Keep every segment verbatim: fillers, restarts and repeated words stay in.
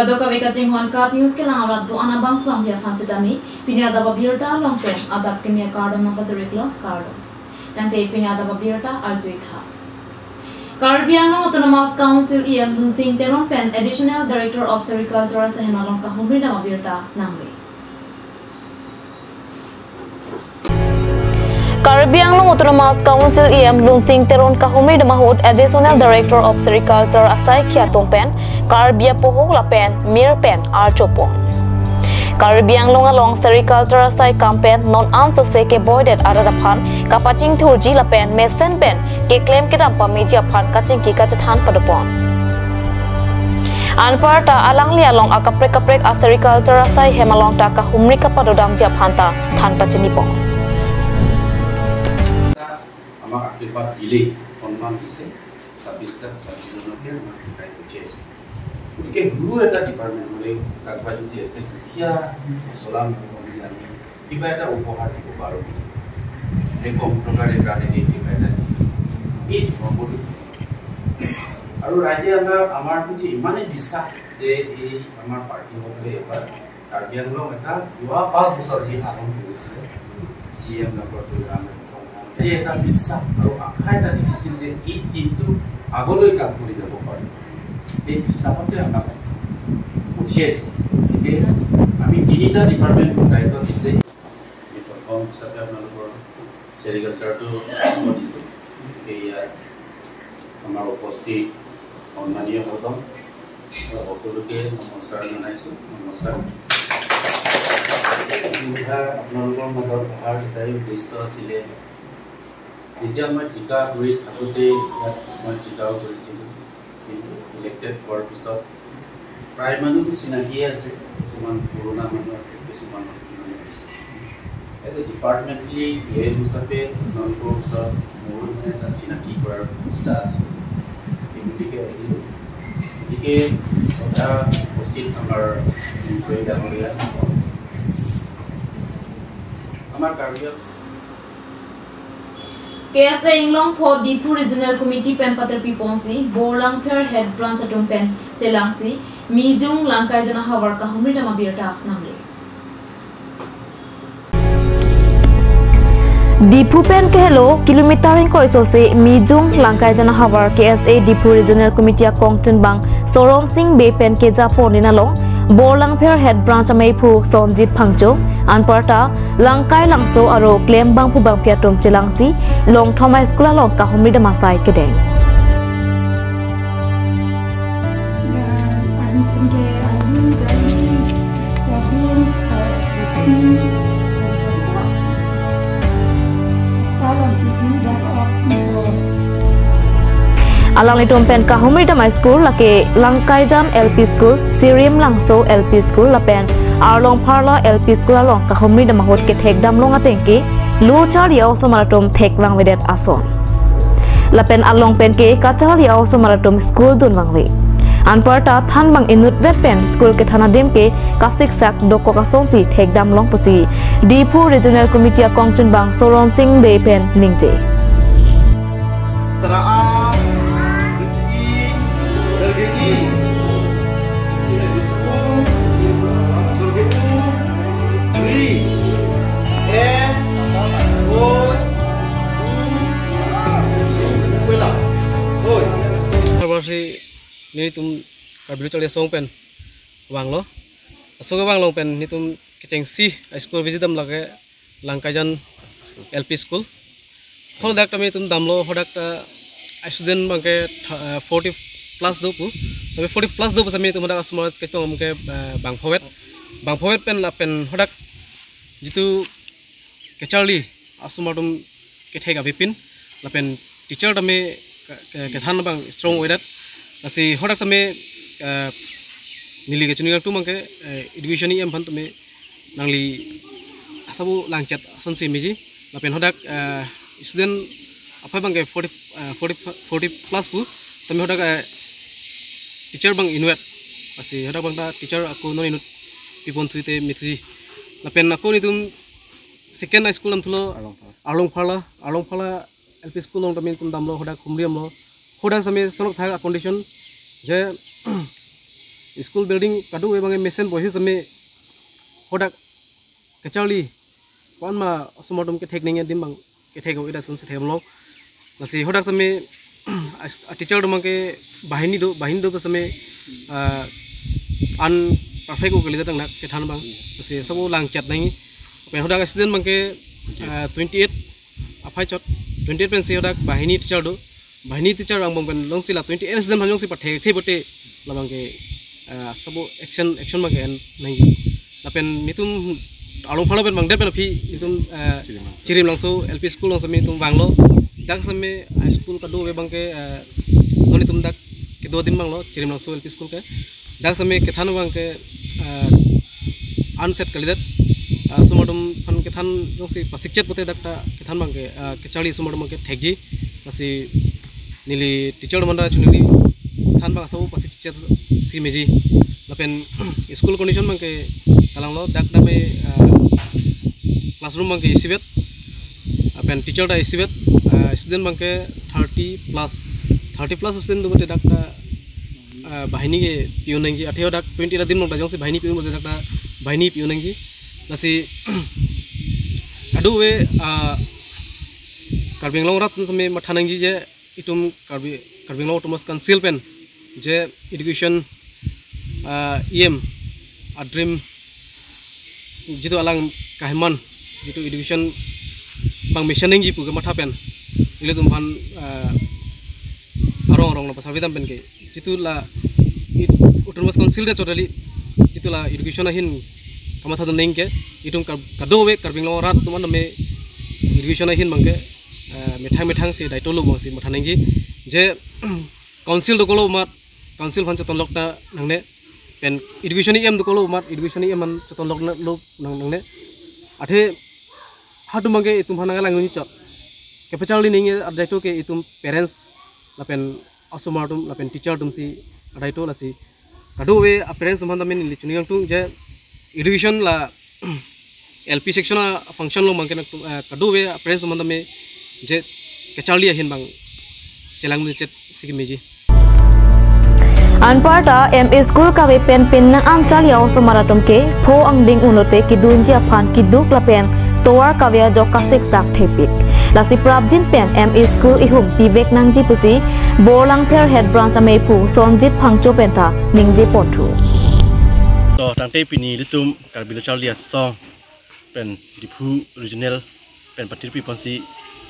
Kadokave kachinghon KAT News kelang arat do-an abang pangphi aphan sitame, pini adap abirta along pen adap keme akardom nangpachoriklo, kardom. Tangte pini adap abirta arjuitha. Karbi Anglong Autonomous Council E M Lunsing Teron pen Additional Director of Sericulture asai hem along kahumri dam abirta nangle. Karbi Anglong Autonomous Council E M Lunsing Teron kahumri dam ahut Additional Director of Sericulture asaikhei atum pen Karbi apoho lapen mir pen arjupon. Karbi Anglong along sericulture asai kam pen non an sose keboidet arat aphan kapachingthurji lapen mesen pen keklem kedam pameji aphan kachingki kachethan padopon. Anparta alangli along akaprek kaprek a-sericulture asai hem along ta kahumri kapadodamji aphan ta than pachinipon. আমাক আশীৰ্বাদ দিলেই সন্মান দিছে, ছাব্বিশটা ছাব্বিশজনকে আমাক শিকাই পঠিয়াইছে। গতিকে সৰু এটা ডিপাৰ্টমেণ্ট হ'লেও কাৰোবাৰ যদি একে দুখীয়া চলাম বুলি আমি কিবা এটা উপহাৰ দিব পাৰোঁ নেকি? এই কম টকাৰে প্ৰাণীকে কিবা এটা দি এই ধৰ্মটো আৰু ৰাইজে আমাৰ আমাৰ প্ৰতি ইমানেই বিশ্বাস যে এই আমাৰ পাৰ্টিসকলে এইবাৰ কাৰ্বি আংলং এটা যোৱা পাঁচ বছৰ সি আৰম্ভ কৰিছিলে চি এম ডক্টৰ তুলসীৰাম ৰাজীৱ যে এটা বিশ্বাস আৰু আশা এটা দেখিছিল যে এই টিমটো আগলৈ কাম কৰি যাব পাৰিব। এই বিশ্বাসতে আমাক পঠিয়াইছে। গতিকে আমি তিনিটা ডিপাৰ্টমেণ্টৰ দায়িত্ব দিছে। আমি প্ৰথম হিচাপে আপোনালোকৰ চেৰিকালচাৰটো মই দিছোঁ। গতিকে ইয়াত আমাৰ উপস্থিত সন্মানীয় সদন সকলোকে নমস্কাৰ জনাইছোঁ। নমস্কাৰ। কথা আপোনালোকৰ মাজত অহাৰ এটাই উদ্দেশ্য আছিলে, যেতিয়া মই ঠিকা কৰি থাকোঁতে ইয়াত মই ঠিকাও কৰিছিলোঁ, কিন্তু ইলেক্টেড হোৱাৰ পিছত প্ৰায় মানুহ চিনাকিয়ে আছে, কিছুমান পুৰণা মানুহ আছে, কিছুমান নতুন মানুহ আছে। এজ এ ডিপাৰ্টমেণ্টেলি এ হিচাপে আপোনালোকৰ ওচৰত মোৰো মানে এটা চিনাকি কৰাৰ ইচ্ছা আছে, এই গতিকে আহিলোঁ। গতিকে শ্ৰদ্ধা উপস্থিত আমাৰ মন্ত্ৰী ডাঙৰীয়া, আমাৰ কাৰ্বি Anglong K S A Inglongpho Diphu Regional Committee pen paterpi ponsi Borlangpher Head Branch atum pen chelangsi Mijung Langkaijan ahavar kahumri dam abirta nangle. Diphu pen kehelo kilometer ingkoi sose Mijung Langkaijan ahavar K S A Diphu Regional Committee akongchunbang Soron Sing Bey pen kejapon rin along Borlangpher Head Branch ameiphu Sonjit Phangcho anparta Langkai Langso aro klem bangphu bangphi atum chelangsi Longthom High School along kahumri dam asai kedeng. Alanglitum pen kahumri dam a-school lake Langkaijan L P School, Sirim Langso L P School lapen Arlongpharla L P School along kahumri dam ahut kethek damlong ateng ke lo charli a-osomar atum thek vangvedet ason. Lapen along pen ke kacharli a-osomar atum school dun vangve. Anparta thanbang inutvet pen school kethan adim ke kasiksak dokok asonsi thek damlong pusi Diphu Regional Committee akongchunbang Soron Sing Bey pen ningje. Tara A, I, Dalge I, Dalge U, Dalge U, Ri, E, O, U, Pela, Oi. Havar si nelitum Karbi Lo Charli Asong pen vanglo. Asong vanglo pen nelitum kechengsi a-school visit dam lake Langkaijan L P School. Hadak tame itum damlo, hadak ta student abangke tha-, eh, forty plus do pu. Tame forty plus do pu sami itum hadak asomar kechong abangke, eh, bangphovet. Bangphovet pen lapen hadak jitu kacharli asomar atum kethek avepin lapen teacher tame ke, ke, kethan abang strong oidat. Lasi hadak tame, eh, neli kachini atum abangke, eh, education E M aphan tame nangli asabo langchet asonsi meji lapen hadak, eh, student aphai abangke forty, eh, forty, forty plus pu tame hadak, eh, teacher abang inutvet. Lasi hadak abang ta teacher ako non inut pipon thuite mithuji. Lapen ako nelitum second a-school damthulo Arlongpharla. Arlongpharla, Arlongpharla L P School along tame itum damlo, hadak humri damlo. Hadak sami sonok thak a-condition je School building kadokave abang mesen bohi same hadak kacharli ko-an ma osomar atum kethek nangji adim abang kethek o ida sun si thek damlo. Lasi hadak same a teacher atum abangke banghini do, banghini do same, ah, unperfect o kalidet tangnak kethan abang. Lasi sabo langchat nangji. Pen hadak student abangke, ah, twenty-eight aphai chot, twenty-eight pensi hadak banghini teacher do. Banghini teacher angbong pen jongsi la twenty-eight student aphan jongsi pathek the pote labangke, ah, sabo action, action abangke en nangji. Lapen nelitum arlong pharo pen bangdet pen aphi nelitum, ah, Chirimlangso. Chirimlangso L P school along same nelitum vanglo. Dak same high school kadokave abangke, ah, non nelitum dak kedo adim vanglo Chirimlangso L P school ke. Dak same kethan abangke, ah, unset kalidet. Ah, osomar atum aphan kethan jongsi pasikchet pote dak ta kethan abangke, ah, kacharli osomar atum abangke thekji. Lasi neli teacher atum anta chuningri than abang asabo pasikchet si meji. Lapen school condition abangke kalanglo, dak dame, ah, classroom abangke isivet. Lapen teacher ta isivet, ah, student abangke thirty plus. Thirty plus student do pote dak ta, ah, banghini ke pi-un nangji. Athe hadak twenty adim along ta jongsi banghini pi-un pote dak ta banghini pi-un nangji. Lasi kadokave, ah, Karbi Anglong arat same matha nangji je itum Karbi, Karbi Anglong Autonomous Council pen je education, ah, E M adream jitu alang kaheman jitu education abang mission nangji pu kematha pen ilitum aphan, ah, arong arong lo pasavidam pen ke jitu la i-, Autonomous Council de chotali jitu la education ahin kamatha do neng ke itum ka-, kadokave Karbi Anglong arat atum an me education ahin abangke, eh, methang methang si daitolo abang si matha nangji je council dokoklo amat council aphan chotonlok ta nangne, pen education E M dokoklo amat education E M aphan chotonlok na lo nang nangne. Athe halatum abangke itum aphan nanglang nangji chot. Kepacharli nangji adaito ke itum parents lapen osomar atum lapen teacher atum si adaito. Lasi kadokave a parents atum aphan tame neli chuningri nangtung je education la L P section a function along abangke nang, eh, kadokave a parents atum aphan tame je kacharli ahin abang chelang chet si kemeji. Anparta M E school kave pen pinnang an charli a osomar atum ke pho angdeng un lote kedunji aphan keduk lapen tovar kave ajok kasik sak thepik. Lasi prapjin pen M E school ihum pivek nangji pusi Borlangpher Head Branch amephu Sonjit Phangcho penta ningje ponthu. To tangte pini ilitum Karbi Lo Charli Asong pen Diphu Regional pen patirpi ponsi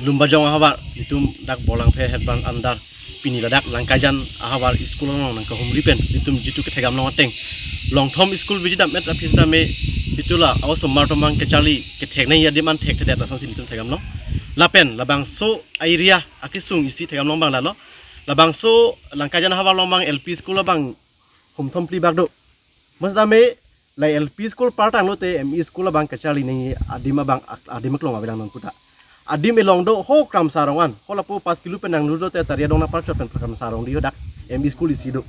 Lumbajong ahavar ilitum dak Borlangpher Head Branch under pini ladak Langkaijan ahavar school along nangkahumri pen ilitum jitu kethekdam long ateng longthom school viji dam-et aphi sitame jitu la osomar atum abang kacharli kethek nangji adim an thekthedet asonsi ilitum thekdam long. Lapen labangso area akesung isi thekdam long abang lalo. Labangso Langkaijan ahavar along abang L P school abang humthom phli bak do. Mo sitame la L P school partang lote M E school abang kacharli nangji adim abang ak-, adim aklong avelang non puta. Adim elong do ho Kramsa arong an. Ho lapu pas kilo pen nanglut lote Tari Adong nangparchot pen Kramsa arong di hadak M E school isi do.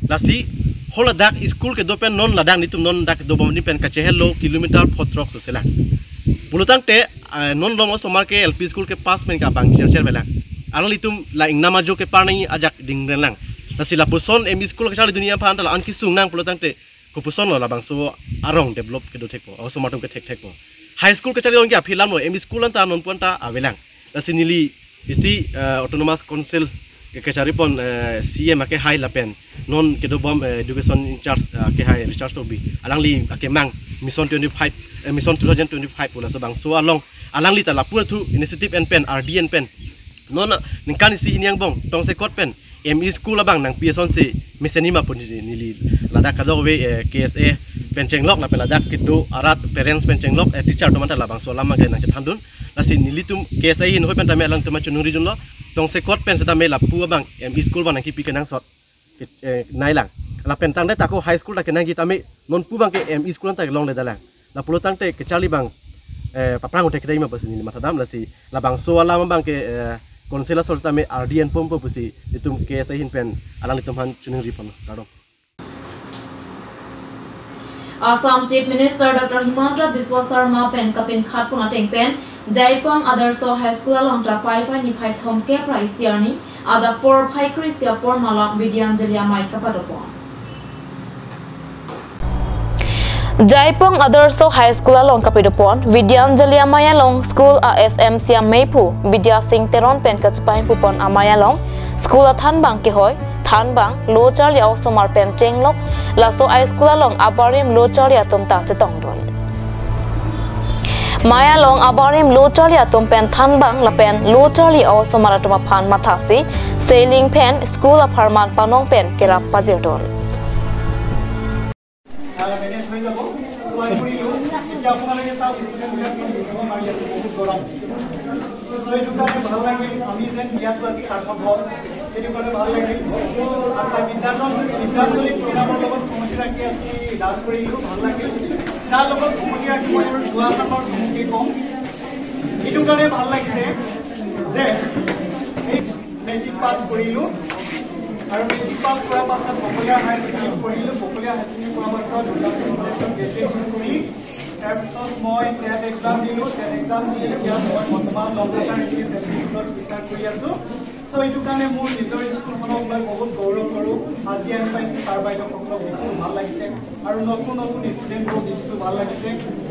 Lasi ho ladak school kedo pen non ladak nelitum non dak dobom adim pen kachehelo kilometer phongo throk so selang. Pulo tangte, ah, non along osomar ke L P school ke pass pen ke abang chercher avelang. Alanglitum la ingnam ajo kepar nangji ajak dingren lang. Lasi lapuson M E school kacharli dunji aphan ta la-an kesung nang pulo tangte kopuson lo labangso arong develop kedo thekpo, osomar atum kethek thekpo. High school kacharli along ke aphi alam lo, M E school anta non pu anta avelang. Lasi neli isi, eh, Autonomous Council ke kachari pon, eh, C M akehai lapen non kedobom, eh, education in charge, eh, akehai Richard Tokbi. Alangli akemang Mission twenty-five, eh, Mission two thousand twenty-five pu laso bangso along alangli ta lapu athu initiative en pen, R D en pen. Non ningkan isi hini angbong tongsekot pen M E school abang nangpi asonsi mesenji ma pu neli, neli ladak kadokave, eh, K S A pen chenglok lapen ladak kedo arat parents pen chenglok, eh, teacher atum anta labangso alam abang nangchethandun. Lasi nelitum K S A ahin hoi pen tame alangtum chuningri dunlo. Tongsekot pen setame lapu abang M E school abang nangkipi kenangsot, eh, nanglang. Lapen tangdet ako high school ta kenangji tame non pu abang ke M E school anta longledet lang. Lapulo tangte kacharli abang, eh, paprang un-e kedai ma pusi neli mathadam. Lasi labangso alam abang ke, eh, council asor tame R D en ponpo pusi itum K S A ahin pen alanglitum aphan chuningri pon. Kardom. Assam Chief Minister Doctor Himanta Biswa Sarma pen kapinkhat pon ateng pen Jaipong Adarsha High School along ta Paipai niphai thomkep ra isi arni adap porphai kre-isi apor malak Vidyanjali amei kapadopon. Jaipong Adarsha High School along kapidopon Vidyanjali Amei along School a S M C amei aphu Bidya Sing Teron pen kachepaingpupon amei along school athanbang kehoi, thanbang, lo charli a-osomar pen chenglok, laso a-school along abarim lo charli atum ta chetongdun. Mei along abarim lo charli atum pen thanbang lapen lo charli a-osomar atum aphan mathasi, ceiling fan, school apharman panong pen kerap pajirdun. Manage হৈ যাব। মই কৰিলোঁ। এতিয়া আপোনালোকে চাওক, ষ্টুডেণ্টবিলাক চব গুচাব মাৰি আছে, বহুত গৰম। তো এইটো কাৰণে ভাল লাগিল, আমি যেন বিয়াটো আজি সাৰ্থক হ'ল, সেইটো কাৰণে ভাল লাগিল। আচ্ছা, বিদ্যাঞ্জলি, বিদ্যাঞ্জলি প্ৰগ্ৰামৰ লগত সংগতি ৰাখি আজি ডান্স কৰিলোঁ, ভাল লাগিল। তাৰ লগত সংগতি ৰাখি মই মোৰ যোৱা চামৰ চমুকৈ কওঁ, এইটো কাৰণে ভাল লাগিছে যে এই মেট্ৰিক পাছ কৰিলোঁ আৰু মেট্ৰিক পাছ কৰাৰ পাছত বকলীয়া হায়াৰ ছেকেণ্ডেৰী পঢ়িলোঁ। বকলীয়া হায়াৰ ছেকেণ্ডেৰী পঢ়াৰ পাছত দুৰ্গাচৰণ কলেজত গ্ৰেজুৱেশ্যন কৰি তাৰপিছত মই টেট এক্সাম দিলোঁ। টেট এক্সাম দি এতিয়া মই বৰ্তমান লংকাতাৰ ইংলিছ এল পি স্কুলত টিচাৰ কৰি আছোঁ। চ' এইটো কাৰণে মোৰ নিজৰ স্কুলখনক মই বহুত গৌৰৱ কৰোঁ। আজি আহি পাইছোঁ, ছাৰ বাইদেউসকলক দেখিছোঁ, ভাল লাগিছে আৰু নতুন নতুন ষ্টুডেণ্টবোৰক দেখিছোঁ, ভাল লাগিছে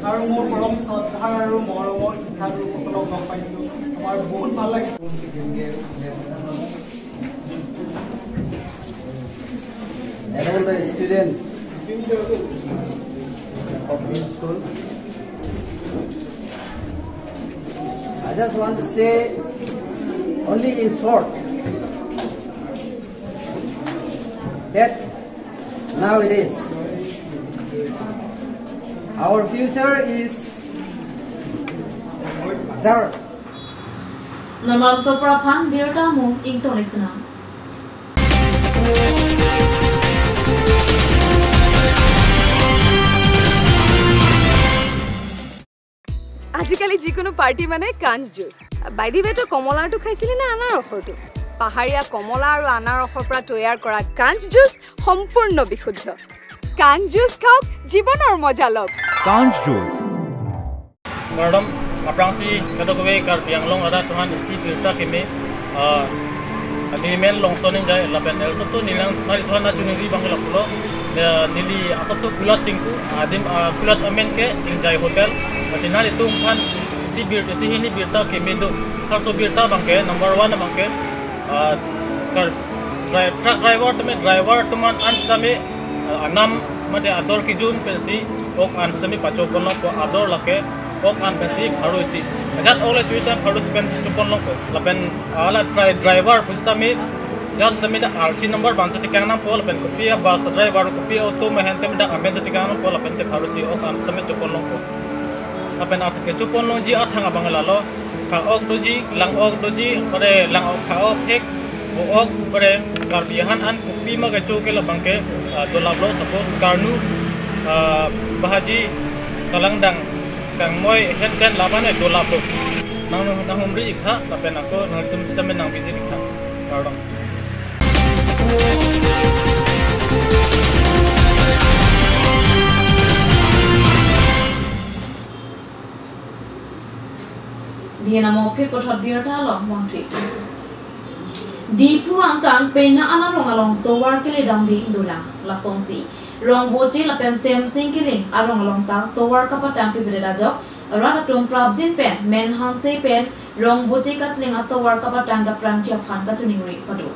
আৰু মোৰ পৰম শ্ৰদ্ধাৰ আৰু মৰমৰ শিক্ষাগুৰুসকলক লগ পাইছোঁ, আমাৰ বহুত ভাল লাগিছে। And all the students of this school, I just want to say only in short that nowadays our future is dark. Normal Sopra aphan birta mo ingtong leksenang. আজিকালি যিকোনো পাৰ্টি মানে কাঞ্চ জুচ। বাই দি ৱে, তই কমলাৰটো খাইছিলি নে আনাৰসৰটো? পাহাৰীয়া কমলা আৰু আনাৰসৰ পৰা তৈয়াৰ কৰা কাঞ্চ জুচ সম্পূৰ্ণ বিশুদ্ধ। কাঞ্চ জুচ খাওক, জীৱনৰ মজা লওক। Kanch Juice. Kardom, aphrangsi kadokave Karbi Anglong arat aphan isi birta keme, ah, neli men Longson Engjai, lapen el sopso neli nangli aphan nangchiningri abang ke lapulo, eh, neli asopso kulat chingku, adim, ah, kulat amen ke Engjai Hotel, lasi nanglitum aphan isi bir, isi hini birta keme do, laso birta abang ke, number one abang ke, ah, kar, dri-, truck driver tame, driver atum an sitame, ah, anam mate ador kejun pensi ok an sitame pachoponlongpo, ador lake ok an pensi pharo isi. Ajat ok le choisi tame pharo isi pensi choponlongpo. Lapen, ah, la dri-, driver pusitame, ajat sitame dak R C number abang si tekang nangpo, lapen kopi a-bus driver, kopi auto mehen tame dak amen si tekang nangpo, lapen te pharo isi ok an sitame choponlongpo. Lapen at kechoponlongji athang abang lalo, pha ok doji, lang ok doji, pare lang ok, pha ok, phek, vo ok, pare Karbi ahan an kopi ma kecho ke labang ke, ah, dolaplo, suppose karnu, ah, bahaji, kalangdang, kangmoi, henten laban e dolaplo. Nang, nanghumri ik tha, lapen ako nangtum sitame nang visit ik tha. Kardom. Dihena mo phi puthot birta along montri. Diphu angkang Penang arong along tovar kele damdi dolang. Lasonsi Rongboche lapen Semsing Kiling arong along ta tovar kapatang pipedet ajok rat atum prapjin pen men hanse pen Rongboche kachileng atovar kapatang daprangji aphan kachiningri pado.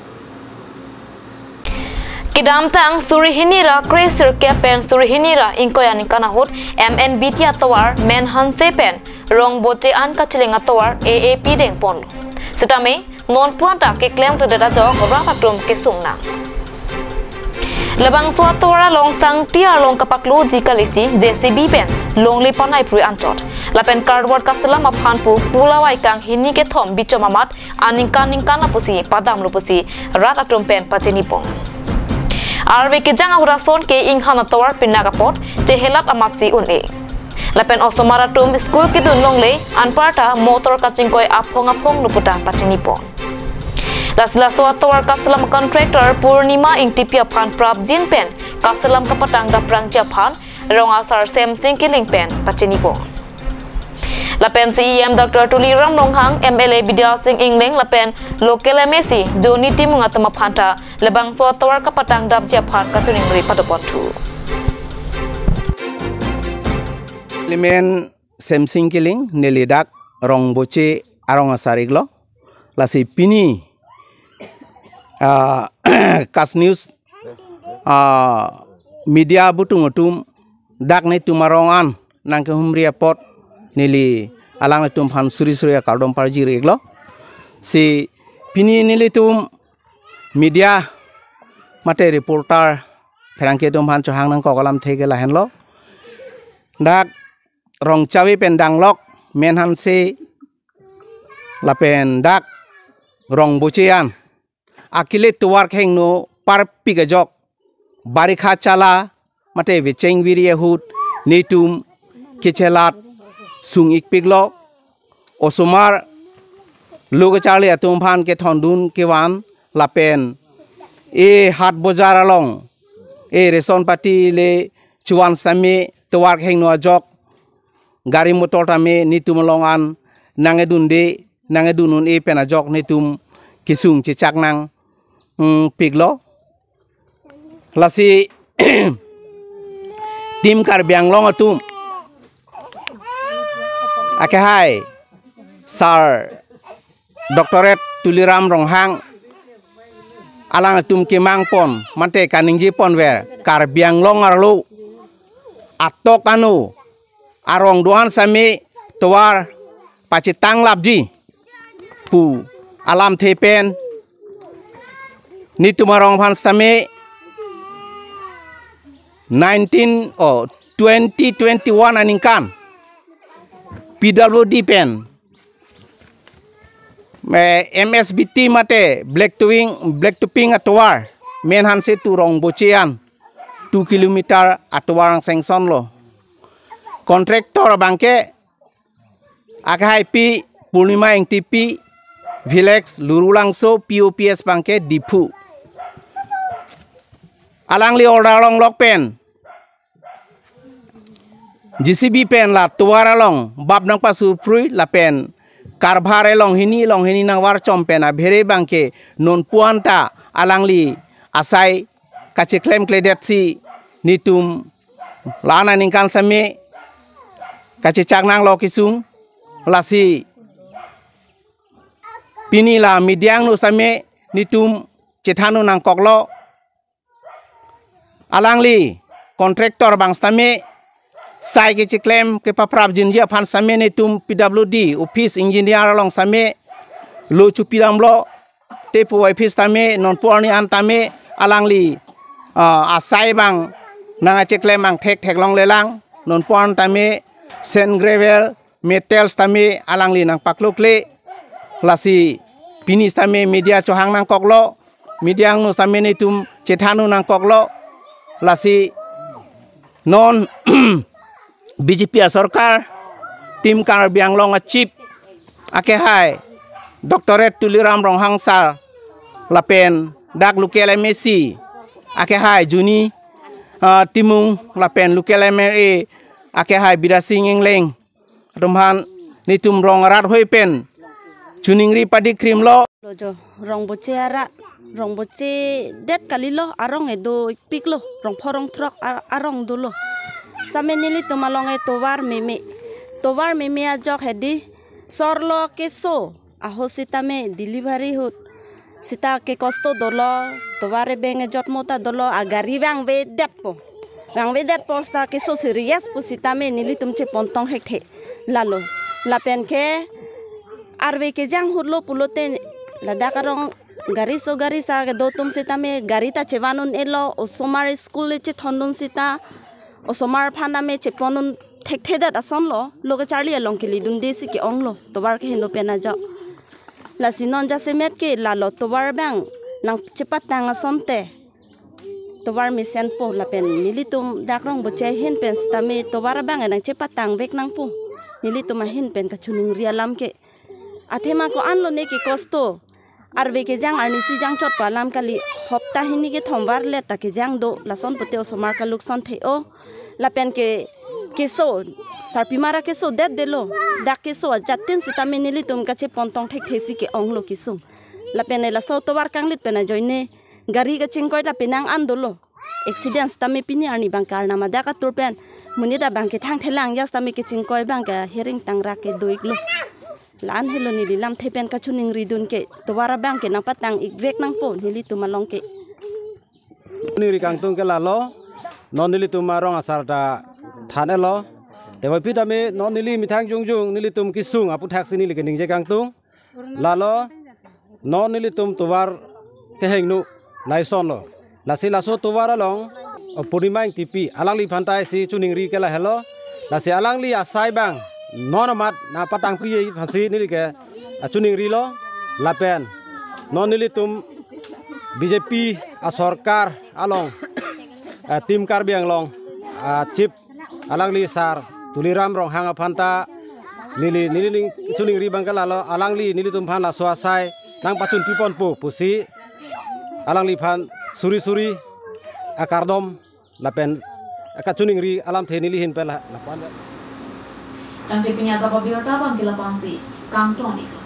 Kedamtang suri hini ra kre sirkep pen suri hini ra ingkoi aningkan ahut M N B T atovar men hanse pen Rongboche an kachileng atovar A A P dengponlo. Sitame non puan ta keklemkledet ajok rat atum kesung nang. Labangso atovar along sangti arlong kapakloji kalisi J C B pen longle panai puri anchot. Lapen cardboard kaselam aphan pu pulawai kanghini kethom bichom amat aningkan ningkan apusi padamlo pusi rat atum pen pachinipon. Arve kejang ahut ason ke inghan atovar pinak apot chehelat amatsi un-e. Lapen osomar atum school kedun longle anparta motor kachingkoi aphong aphonglo puta pachinipon. Lasi laso atovar kaselam contractor Purnima Ingtipi aphan prapjin pen kaselam kapatang daprangji aphan rong asar Semsing Kiling pen pachinipon. Lapen C E M Doctor Tuliram Ronghang, M L A Bidya Sing Engleng lapen local M A C Johnny Timung atum aphan ta labangso atovar kapatang dapji aphan kachiningri padoponthu. Kalimen Semsing Kiling, neli dak Rongboche arong asar iklo. Lasi pini, ah, KAS News, ah, media butung atum dak netum arong an nangkehumri apot neli alanglitum aphan suri suri akardom parjir iklo. Si pini nelitum media mate reporter pherangke atum aphan chohang nangkok alamthe ke lahenlo. Dak Rongchavi pen Danglok, Menhanse lapen dak Rongboche an akile tovar kehingno parpik ajok, barikha chala mate vecheng viri ahut netum kechelat sung ikpiklo. Osomar lo kacharli atum aphan kethondun kevan lapen e hat bojar along e ration pati le chuan sitame tovar kehingno ajok gari motor tame netum along an nangedunde nangedun un-e pen ajok netum kesung chechak nang, mm, piklo. Lasi Team Karbi Anglong atum akehai Sir Doctorate Tuliram Ronghang alangtum kemangpon mate kaningjeponver Karbi Anglong arlo atok ano arong do-an sitame tovar pachetanglapji pu alamthe pen netum arong aphan sitame nineteen, oh, twenty twenty-one aningkan P W D pen, eh, M S B T mate black topping, black topping atovar Menhanse to Rongboche an two kilometer atovar nang-sanction lo. Contractor abangke akehaipi Purnima Engtipi, village Lurulangso, P O P S abangke Diphu. Alangli order longlok pen J C B pen la tovar along bap nangpasurprui lapen karbhar elong hini elong hini nangvarchom pen abhere abangke nonpu-an ta alangli asai kacheklemkledet si netum la-an aningkan sitame kachechak nanglo kesung. Lasi pini la media angno sitame netum chethan un nangkoklo. Alangli contractor abang sitame sai kecheklem kepaprapjinji aphan sitame netum P W D office engineer along sitame lo chopidamlo. Tepu office tame nonpu arni an tame alangli, ah, asai abang nangkacheklem angthek theklonglelang. Nonpu an tame sand gravel metal sitame alangli nangpaklokle. Lasi pini sitame media chohang nangkoklo, media angno sitame netum chethan un nangkoklo. Lasi non B J P asorkar, Team Karbi Anglong a-chief akehai Doctorate Tuliram Ronghang sir lapen dak local M A C akehai Juni, ah, Timung lapen local M L A akehai Bidya Sing Engleng atum aphan netum rong arat hoi pen choningri padikkrimlo. Lo jo, Rongboche arat, Rongboche det kalilo, arong edo piklo, rongpho rongthrok ar-, arong dolo. Sitame nelitum along e tovar meme, tovar meme ajok hedi, sorlo keso ahut sitame delivery ahut sita ke kosto dolo, tovar ebeng ejotmo ta dolo, agari vangvedetpo. Vangvedetpo sita keso serious pu sitame nelitum chepontong thekthe lalo. Lapen ke arve kejang ahutlo pulote ladak arong gari so gari sa kedo atum sitame gari ta chevan un-elo, osomar school le chethondun sita osomar aphan tame chepon un thekthedet asonlo, lo kacharli along kelidunde si ke-onglo, tovar kehingno pen ajok. Lasi non jasemet ke lalo tovar abang nangchepatang asonte tovar mesenpo lapen nelitum dak Rongboche ahin pen sitame tovar abang nangchepatangvek nangpo. Nelitum ahin pen kachoningri alam ke. Athema ko-anlo ne ke kosto. Arve kejang arnisi jangchot pu alam kali, hopta hini kethom varle ta kejang do, lason pute osomar kaluk son the-o. Lapen ke keso, sarpimar akeso detdetlo, dak keso ajatin sitame nelitum kachepontong thekthe si ke-onglo kesung. Lapen ne laso tovar kanglit pen ajoine gari kachingkoi ta penang an dolo. Accident sitame pini arni abang ke Arnam adak atur pen Monit abang ke thangthelang, jas tame kechingkoi abang ke hiring tangrak ke do-iklo. La-an helo neli lamthe pen kachiningridun ke, tovar abang ke nangpatang-ikvek nangpo nelitum along ke. Ningri kangtung ke lalo, non nelitum arong asar ta than-etlo. Tevoiphit tame non neli methang jongjong nelitum kesung aputhaksi neli keningje kangtung. Lalo, non nelitum tovar kehingno laisonlo. Lasi laso tovar along, o, Purnima Engtipi, alangliphan ta isi chiningri ke lahelo. Lasi alangli asai abang, non amat nangpatangpi aphansi neli ke, a, chiningrilo. Lapen non nelitum B J P asorkar along, a, Team Karbi Anglong, a, Chief alangli sar Tuliram Ronghang aphan ta neli, neli ning chiningri abang ke lalo, alangli nelitum aphan laso asai nangpachunpiponpo pusi alangliphan suri suri akardom lapen akachiningri alamthe neli ahin pen la, lapuan. Tangte pini adap abirta abang ke lapuansi kangton-iklo.